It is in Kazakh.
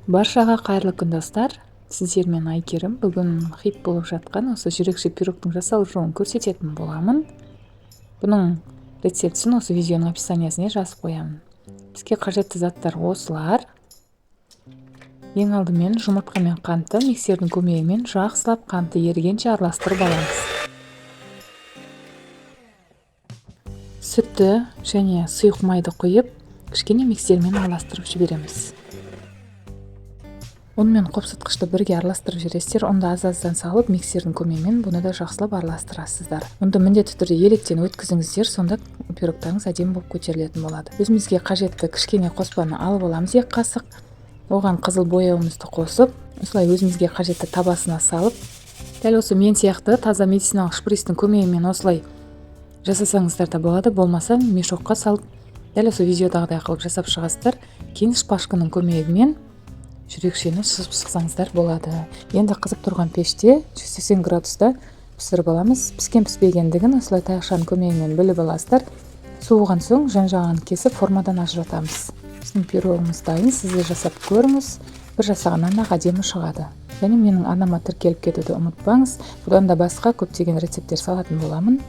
Баршаға қайырлы күн, достар! Сіздермен Әйгерім. Бүгін хит болып жатқан осы жүрекше пирогтың жасалу жолын көрсететін боламын. Бұның рецептісін осы видеоның описаниясіне жазып қоямын. Бізге қажетті заттар осылар. Ең алдымен жұмыртқа мен қантты миксердің көмегімен жақсылап қанты ерігенше араластырып аламыз. Сүтті және сұйық майды құйып, кішкене миксермен араластырып жібереміз. Ұн мен қопсытқышты бірге араластырып жібересіздер. Ұнды аз-аздан салып, миксердің көмегімен бұны да жақсылап араластырасыздар. Ұнды міндетті түрде електен өткізіңіздер, сонда пирогтарыңыз әдемі болып көтерілетін болады. Өзімізге қажетті кішкене қоспаны алып аламыз, 2 қасық. Оған қызыл бояуымызды қосып, осылай өзімізге қажетті табасына салып, дәл осы мен сияқты таза медициналық шприцтің көмегімен осылай жасасаңыздар да болады, болмаса мешокқа салып, дәл осы видеодағыдай қылып жасап шығасыздар. Кейін шпажканың көмегімен жүрекшені сызып шықсаңыздар болады. Енді қызып тұрған пеште 180 градуста пісіріп аламыз. Піскен піспегендігін осылай таяқшаның көмегімен біліп аласыздар. Суыған соң жан-жағын кесіп, формадан ажыратамыз. Біздің пирогымыз дайын, сіз де жасап көріңіз. Бір жасағаннан ақ әдемі шығады. Және менің арнама тіркеліп кетуді ұмытпаңыз. Бұдан да басқа көптеген рецепттер салатын боламын.